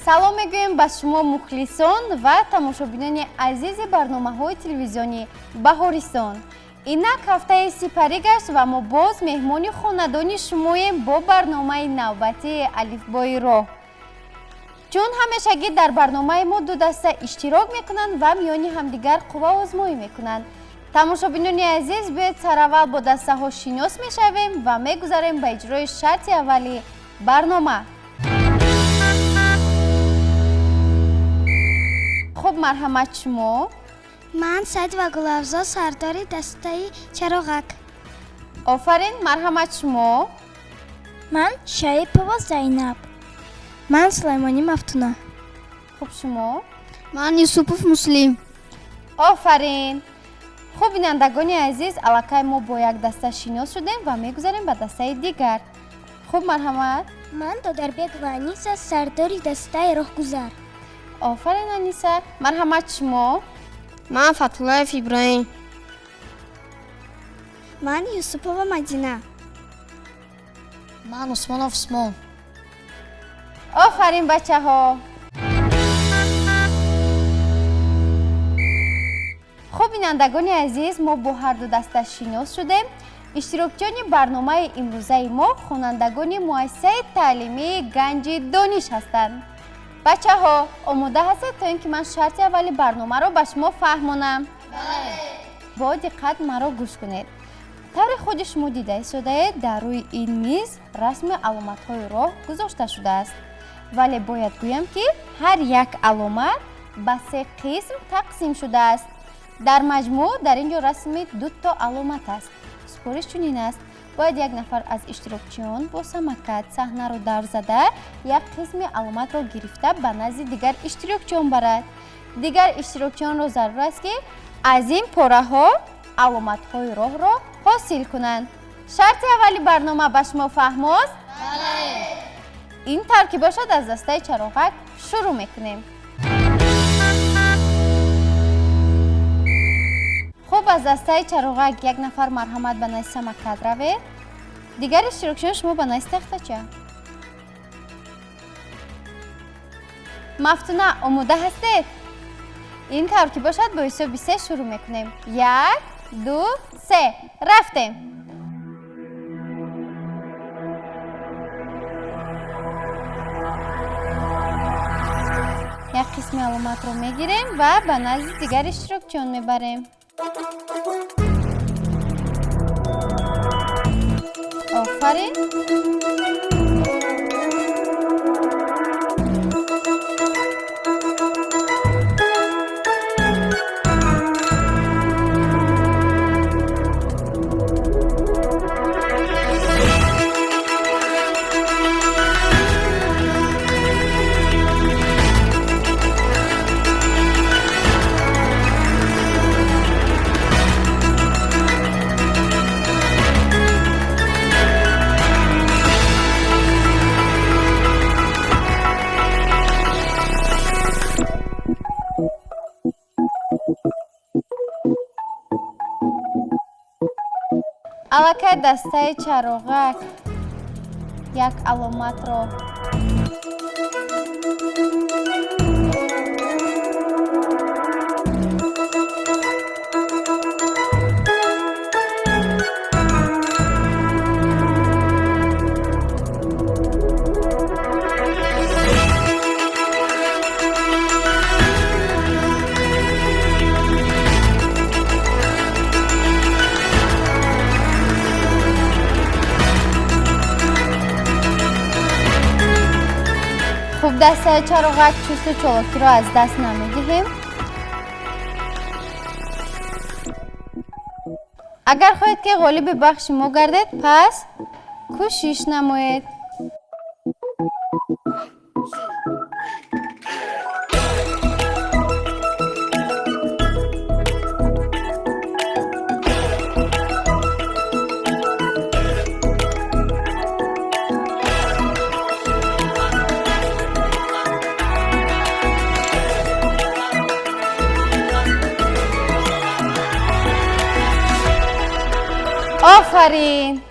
Салом мегӯем ба шумо, мухлисон ва тамошобинони азизи барномаҳои телевизиони Баҳористон. Инак ҳафтаи сипарӣ гашт ва мо боз меҳмони хонадони шумоем бо барномаи навбатии Алифбои роҳ. Чун ҳамешагӣ дар барномаи мо ду даста иштирок мекунанд ва миёни ҳамдигар қувваозмоӣ мекунанд. Тамошобинони азиз, биёед сараввал бо дастаҳо шинос мешавем ва мегузарем ба иҷрои шарти аввали барнома. Хуб, марҳамат, шумо. Ман Саидова Гулафзо, сардори дастаи Чароғак. Офарин, марҳамат, шумо. Ман Шарипова Зайнаб. Ман Сулаймонӣ Мафтуна. Хуб, шумо. Ман Юсупов Муслим. Офарин. Хуб, бинандагони азиз, аллакай мо бо як даста шинос шудем ва мегузарем ба дастаи дигар. Хуб, марҳамат. Ман Додарбекова Аниса, сардори дастаи Роҳгузар. Офарин, Аниса. Марҳамат, шумо. Ман Фатуллаев Иброҳим. Ман Юсупова Мадина. Ман Усмонов Усмон. Офарин, бачаҳо. Хуб, бинандагони азиз, мо бо ҳарду даста шинос шудем. Иштирокчиёни барномаи имрӯзаи мо хонандагони муассисаи таълимии Ганҷи дониш ҳастанд. Бачаҳо, омода ҳастед, то ин ки ман шарти аввали барномаро ба шумо фаҳмонам? Бо диққат маро гӯш кунед. Тавре худи шумо дида истодаед, дар рӯи ин миз расми аломатҳои роҳ гузошта шудааст. Вале бояд гӯям, ки ҳар як аломат ба се қисм тақсим шудааст. Дар маҷмӯъ дар ин ҷо расми дуто аломат аст. Супориш чунин аст: бояд як нафар аз иштирокчиён бо самокат саҳнаро давр зада, як қисми аломатро гирифта ба назди дигар иштирокчиён барад. Дигар иштирокчиёнро зарур аст, ки аз ин пораҳо аломатҳои роҳро ҳосил кунанд. Шарти аввали барнома ба шумо фаҳмост? Ин тавр ки бошад, аз дастаи Чароғак шурӯъ мекунем. Хуб, аз дастаи Чароғак як нафар, марҳамат, ба назди самокат равед. Дигар иштирокчиён, шумо ба назди тахтача. Мафтуна, омода ҳастед? Ин тавр ки бошад, бо ҳисоби се шурӯъ мекунем. Як, ду, се, рафтем. Як қисми аломатро мегирем ва ба назди дигар иштирокчиён мебарем. Офарин. Аллакай дастаи Чароғак як аломатро Хуб, дастаи Чароғак, чусту чолокиро аз даст намедиҳем. Агар хоҳед, ки ғолиби бахши мо гардед, пас кӯшиш намоед. Офарин.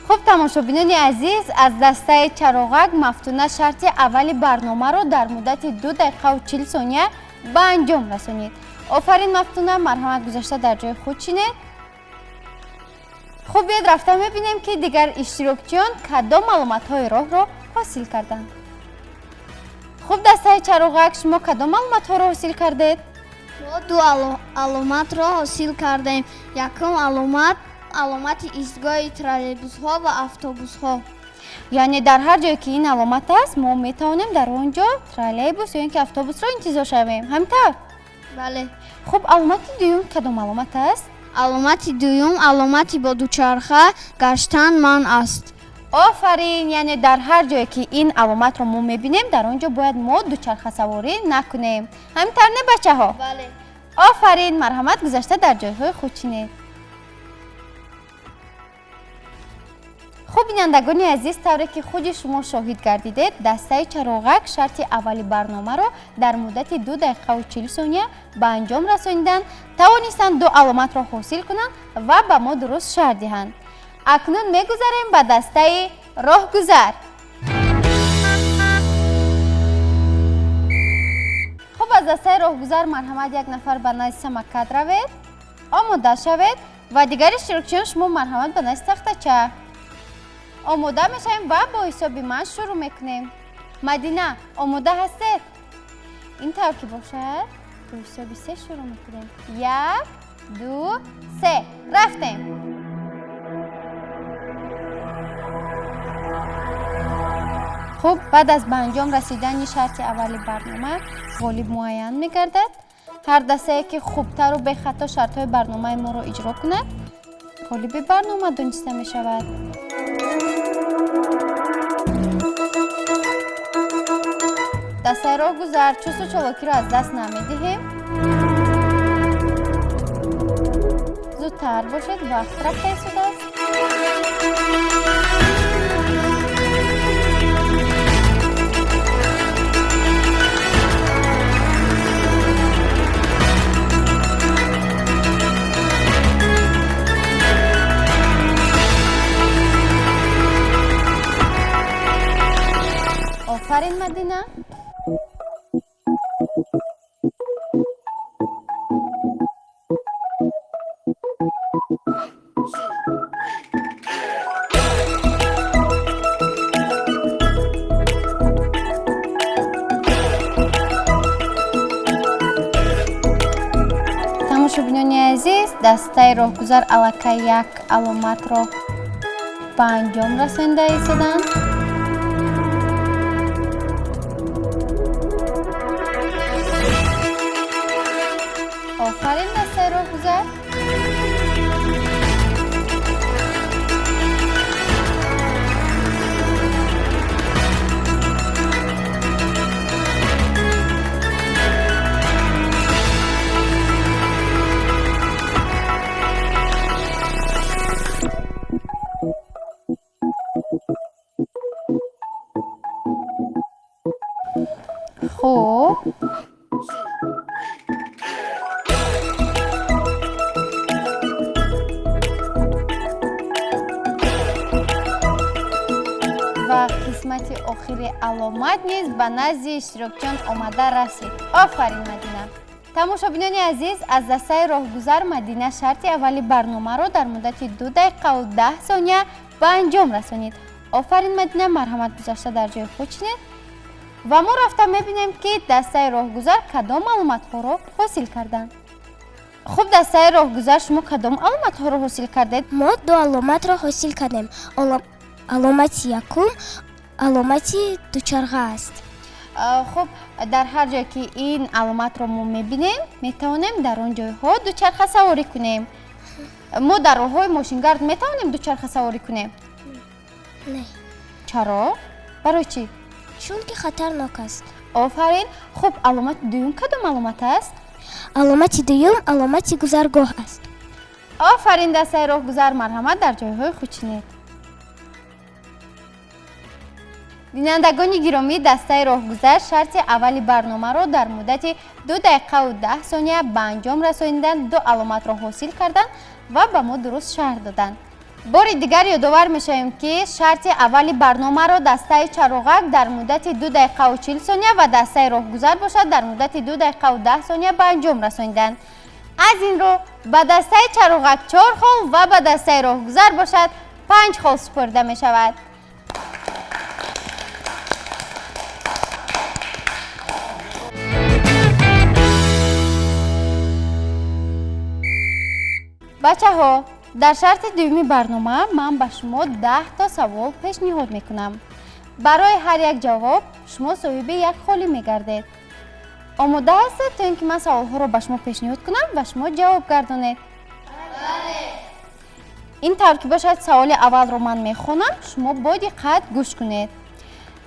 Хуб, Тамошобинони азиз, аз дастаи Чароғак Мафтуна шарти аввали барномаро дар муддати 2 дақиқаву 40 сония ба анҷом расонид. Офарин, Мафтуна, марҳамат, гузашта дар ҷои худ шинед. Хуб, биёд рафта мебинем, ки дигар иштирокчиён кадом маълумотҳои роҳро ҳосил карданд. Хуб, дастаи Чароғак, шумо кадом маълумотҳоро ҳосил кардед? Мо ду аломатро ҳосил кардем. Якум аломат аломати истгоҳи троллейбусҳо ва автобусҳо. Яъне дар ҳар ҷое ки ин аломат аст, мо метавонем дар он ҷо троллейбус ё ин ки автобусро интизор шавем. Ҳамин тавр? Бале. Хуб, аломати дуюм кадом аломат аст? Аломати дуюм аломати бо дучарха гаштан манъ аст. Офарин, яъне дар ҳар ҷое ки ин аломатро мо мебинем, дар он ҷо бояд мо дучархасаворӣ накунем. Ҳамин тавр, не, бачаҳо? Бале. Офарин, марҳамат, гузашта дар ҷойҳои худ чинед. Хуб, бинандагони азиз, тавре ки худи шумо шоҳид гардидед, дастаи Чароғак шарти аввали барномаро дар муддати 2 дақиқаву 40 сония ба анҷом расониданд, тавонистанд ду аломатро ҳосил кунанд ва ба мо дуруст шарҳ диҳанд. Акнун мегузарем ба дастаи Роҳгузар. Хуб, аз дастаи Роҳгузар марҳамат, як нафар ба назди самокат равед, омода шавед ва дигар иштирокчиён шумо марҳамат ба назди тахтача. Омода мешавем ва бо ҳисоби ман шурӯъ мекунем. Мадина, омода ҳастед? Ин тавр ки бошад, бо ҳисоби се шурӯъ мекунем. 1, 2, 3. Рафтем. Хуб, баъд аз ба анҷом расидани шарти аввали барнома ғолиб муайян мегардад. Ҳар дастае ки хубтару бехато шартҳои барномаи моро иҷро кунад, ғолиби барнома дониста мешавад. Дастаи Роҳгузар, чусту чолокиро аз даст намедиҳем. Зудтар бошед, вақт рафта истодааст. Офарин, Мадина. Тамошобинони азиз, дастаи Роҳгузар аллакай як аломатро ба анҷом расонида истоданд. Офарин, дастаи Роҳгузар. Хуб, ва қисмати охири аломат низ ба назди иштирокчиён омада расид. Офарин, Мадина. Тамошобинони азиз, аз дастаи Роҳгузар Мадина шарти аввали барномаро дар муддати 2 дақиқаву 10 сония ба анҷом расонид. Офарин, Мадина, марҳамат, гузашта дар ҷои худ шинед. Ва мо рафта мебинем, ки дастаи Роҳгузар кадом маълумотҳоро ҳосил карданд. Хуб, дастаи Роҳгузар, шумо кадом аломатҳоро ҳосил кардед? Мо ду аломатро ҳосил кардем. Аломати якум аломати дучарха аст. Хуб, дар ҳар ҷое ки ин аломатро мо мебинем, метавонем дар он ҷойҳо дучархасаворӣ кунем. Мо дар роҳҳои мошингард метавонем дучархасаворӣ кунем? Не. Чаро? Барои чӣ? Чунки хатарнок аст. Офарин. Хуб, аломати дуюм кадом аломат аст? Аломати дуюм аломати гузаргоҳ аст. Офарин, дастаи Роҳгузар, марҳамат, дар ҷойҳои худ шинед. Бинандагони гиромӣ, дастаи Роҳгузар шарти аввали барномаро дар муддати 2 дақиқаву 10 сония ба анҷом расониданд, ду аломатро ҳосил карданд ва ба мо дуруст шарҳ доданд. Бори дигар ёдовар мешавем, ки шарти аввали барномаро дастаи чароғак дар муддати 2 дақиқаву 40 сония ва дастаи роҳгузар бошад дар муддати 2 дақиқаву 10 сония ба анҷом расониданд. Аз ин рӯ ба дастаи чароғак 4 хол ва ба дастаи роҳгузар бошад 5 хол супорида мешавад. Бачаҳо, дар шарти дуюми барнома ман ба шумо 10 то савол пешниҳод мекунам. Барои ҳар як ҷавоб шумо соҳиби як холӣ мегардед. Омода ҳастед то ин ки ман саволҳоро ба шумо пешниҳод кунам ва шумо ҷавоб гардонед? Бале. Ин тавр ки бошад, саволи аввалро ман мехонам, шумо бо диққат гӯш кунед.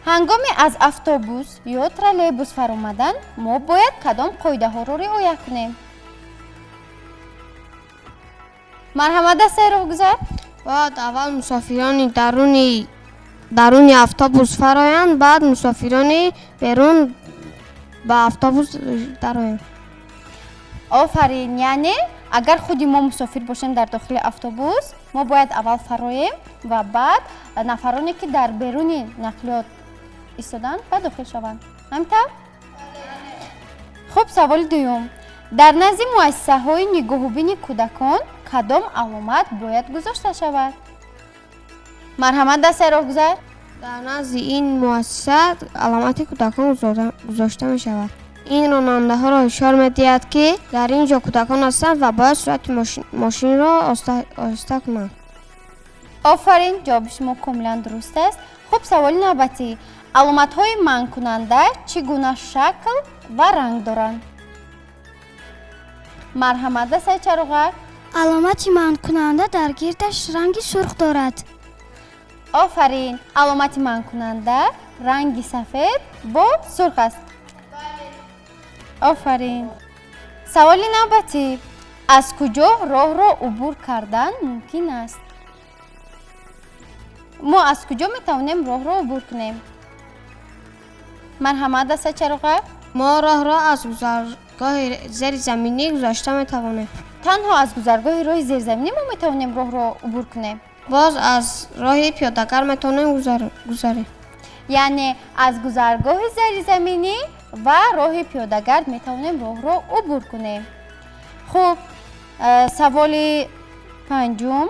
Ҳангоми аз автобус ё троллейбус фаромадан мо бояд кадом қоидаҳоро риоя кунем? Марҳамат, дастаи роҳгузар. Бояд аввал мусофирони даруни автобус фароянд, баъд мусофирони берун ба автобус дароянд. Офарин, яъне агар худи мо мусофир бошем дар дохили автобус, мо бояд аввал фароем ва баъд нафароне ки дар беруни нақлиёт истоданд ба дохил шаванд. Ҳамин тавр? Хуб, саволи дуюм. Дар назди муассисаҳои нигоҳубини кӯдакон кадом аломат бояд гузошта шавад? Марҳамат, дастаи роҳгузар. Дар назди ин муассиса аломати кӯдакон гузошта мешавад. Ин ронандаҳоро ҳушёр медиҳад, ки дар ин ҷо кӯдакон ҳастанд ва бояд суръати мошинро оҳиста кунанд. Офарин, ҷавоби шумо комилан дуруст аст. Хуб, саволи навбатӣ. Аломатҳои манъкунанда чӣ гуна шакл ва ранг доранд? Марҳамат, дастаи чароғак. Аломати манъкунанда дар гирдаш ранги сурх дорад. Офарин, аломати манъкунанда ранги сафед бо сурх аст. Офарин. Саволи навбатӣ. Аз куҷо роҳро убур кардан мумкин аст? Мо аз куҷо метавонем роҳро убур кунем? Марҳамат, дастаи чароғак. Мо роҳро аз гузаргоҳи зеризаминӣ гузашта метавонем. Танҳо аз гузаргоҳи роҳи зеризаминӣ мо метавонем роҳро убур кунем? Боз аз роҳи пиёдагард метавонем гузарем. Яъне аз гузаргоҳи зеризаминӣ ва роҳи пиёдагард метавонем роҳро убур кунем. Хуб, саволи панҷум.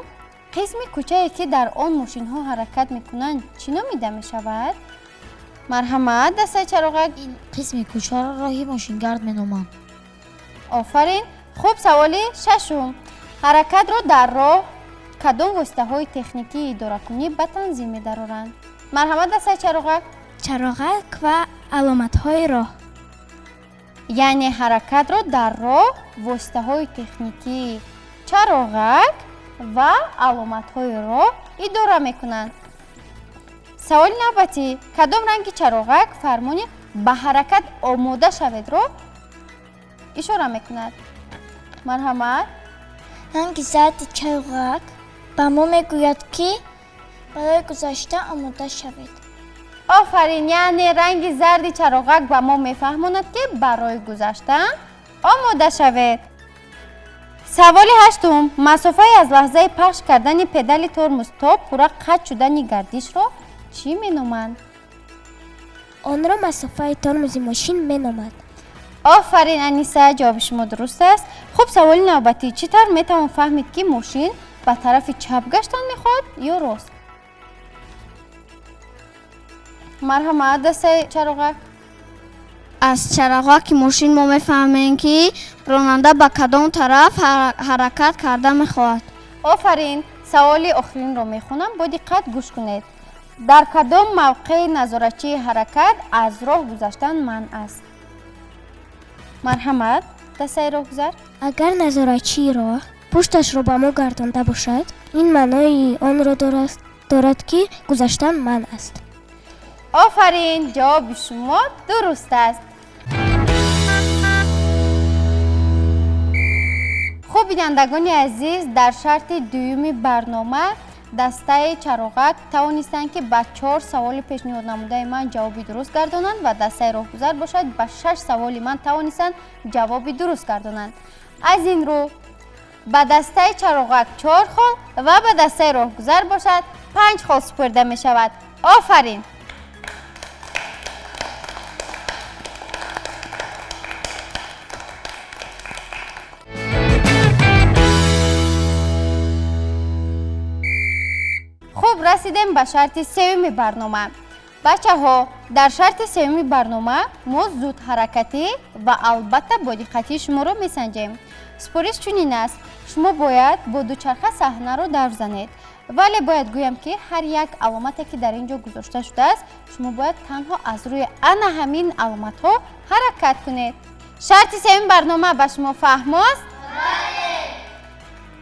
Қисми кӯчае ки дар он мошинҳо ҳаракат мекунанд чӣ номида мешавад? Марҳамат, дастаи чароғак. Ин қисми кӯчаро роҳи мошингард меноманд. Офарин. Хуб, саволи шашум. Ҳаракатро дар роҳ кадом воситаҳои техникии идоракунӣ ба танзим медароранд? Марҳамат, дастаи чароғак. Чароғак ва аломатҳои роҳ. Яъне ҳаракатро дар роҳ воситаҳои техникии чароғак ва аломатҳои роҳ идора мекунанд. Саволи навбатӣ. Кадом ранги чароғак фармони ба ҳаракат омода шаведро ишора мекунад? Марҳамат. Ранги зарди чароғак ба мо мегӯяд, ки барои гузашта омода шавед. Офарин, яъне ранги зарди чароғак ба мо мефаҳмонад, ки барои гузаштан омода шавед. Саволи ҳаштум. Масофаи аз лаҳзаи пахш кардани педали тормоз то пурра қатъ шудани гардишро чӣ меноманд? Онро масофаи тормози мошин меноманд. Офарин, Аниса, ҷавоби шумо дуруст аст. Хуб, саволи навбатӣ. Чӣ тавр метавон фаҳмид, ки мошин ба тарафи чап гаштан мехоҳад ё рост? Марҳамат, дастаи чароғак. Аз чароғаки мошин мо мефаҳмем, ки ронанда ба кадом тараф ҳаракат карда мехоҳад. Офарин, саволи охиринро мехонам, бо диққат гӯш кунед. Дар кадом мавқеи назоратчии ҳаракат аз роҳ гузаштан манъ аст? Марҳамат, дастаи роҳгузар. Агар назоратчии роҳ пушташро ба мо гардонда бошад, ин маънои онро дорад, ки гузаштан манъ аст. Офарин, ҷавоби шумо дуруст аст. Хуб, бинандагони азиз, дар шарти дуюми барнома дастаи чароғак тавонистанд, ки ба 4 саволи пешниҳоднамудаи ман ҷавоби дуруст гардонанд ва дастаи роҳгузар бошад ба 6 саволи ман тавонистанд ҷавоби дуруст гардонанд. Аз ин рӯ Ба дастаи чароғак 4 хол ва ба дастаи роҳгузар бошад 5 хол супурда мешавад. Офарин! Хуб, расидем ба шарти сеюми барнома. Бачаҳо, дар шарти сеюми барнома мо зудҳаракатӣ ва албатта бодиққатии шуморо месанҷем. Супориш чунин аст: шумо бояд бо дучарха саҳнаро давр занед. Вале бояд гӯям, ки ҳар як аломате, ки дар ин ҷо гузошта шудааст, шумо бояд танҳо аз рӯи ана ҳамин аломатҳо ҳаракат кунед. Шарти сеюми барнома ба шумо фаҳмост?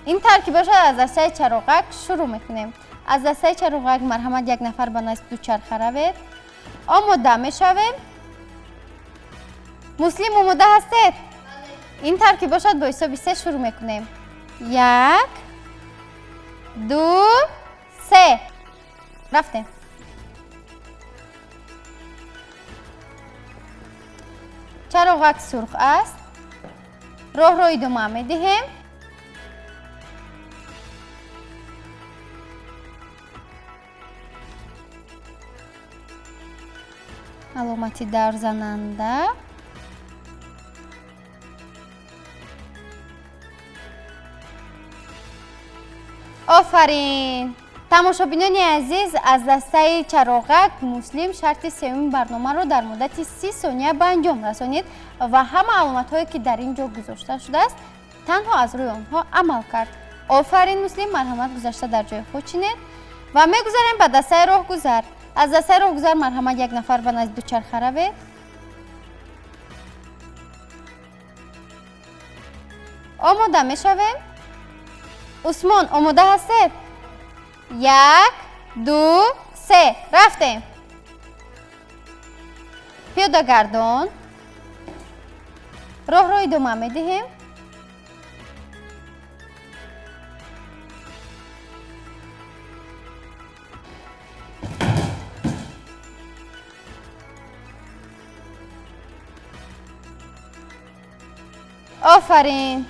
Ин тавр ки бошад, аз дастаи чароғак шурӯъ мекунем. Аз дастаи чароғак марҳамат як нафар ба назди дучарха равед. Омода мешавем. Муслим, омода ҳастед? Ин тавр ки бошад, бо ҳисоби 3 шурӯъ мекунем. 1, 2, 3. Рафтем. Чароғак сурх аст. Роҳро идома медиҳем. Аломати даврзананда. Офарин! Тамошобинони азиз, аз дастаи чароғак Муслим шарти сеюми барномаро дар муддати 30 сония ба анҷом расонид ва ҳама аломатҳое, ки дар ин ҷо гузошта шудааст, танҳо аз рӯи онҳо амал кард. Офарин, Муслим, марҳамат гузашта дар ҷои худ чинед ва мегузарем ба дастаи роҳгузар. Аз дастаи роҳгузар марҳамат як нафар ба назди дучарха равед. Омода мешавем. Усмон, омода ҳастед? 1, 2, 3. Рафтем. Пиёдагардон. Роҳро идома медиҳем. Офарин!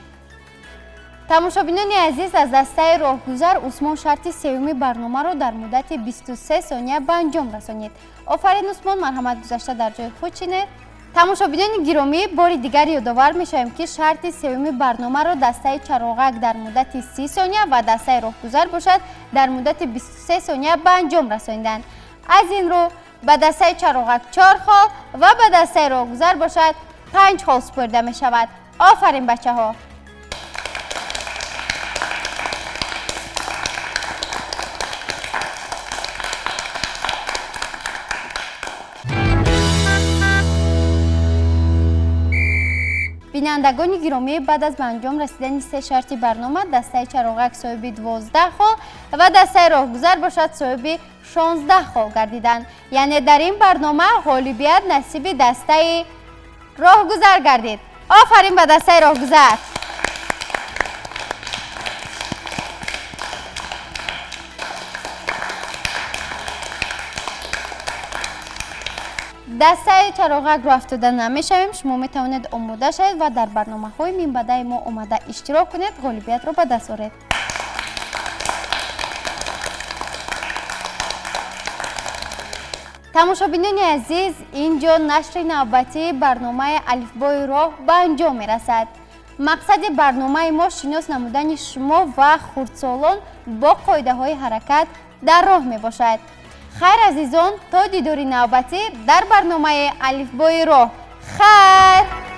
Тамошобинони азиз, аз дастаи роҳгузар Усмон шарти сеюми барномаро дар муддати 23 сония ба анҷом расонид. Офарин, Усмон, марҳамат гузашта дар ҷои худ чинед. Тамошобинони гиромӣ, бори дигар ёдовар мешавем, ки шарти сеюми барномаро дастаи чароғак дар муддати 30 сония ва дастаи роҳгузар бошад дар муддати 23 сония ба анҷом расониданд. Аз ин рӯ ба дастаи чароғак 4 хол ва ба дастаи роҳгузар бошад 5 хол супурда мешавад. Офарин, бачаҳо! Бинандагони гиромӣ, баъд аз ба анҷом расидани 3 шарти барнома, дастаи чароғак соҳиби 12 хол ва дастаи роҳгузар бошад соҳиби 16 хол гардиданд. Яъне дар ин барнома ғолибият насиби дастаи роҳгузар гардид. Офарин ба дастаи роҳгузар! Дастаи чароғакро афтода намешавем. Шумо метавонед омода шавед ва дар барномаҳои минбаъдаи мо омада иштирок кунед, ғолибиятро ба даст оред. Тамошобинони азиз, ин ҷо нашри навбатии барномаи Алифбои роҳ ба анҷом мерасад. Мақсади барномаи мо шинос намудани шумо ва хурдсолон бо қоидаҳои ҳаракат дар роҳ мебошад. Хайр, азизон, то дидори навбатӣ дар барномаи Алифбои роҳ. Хайр!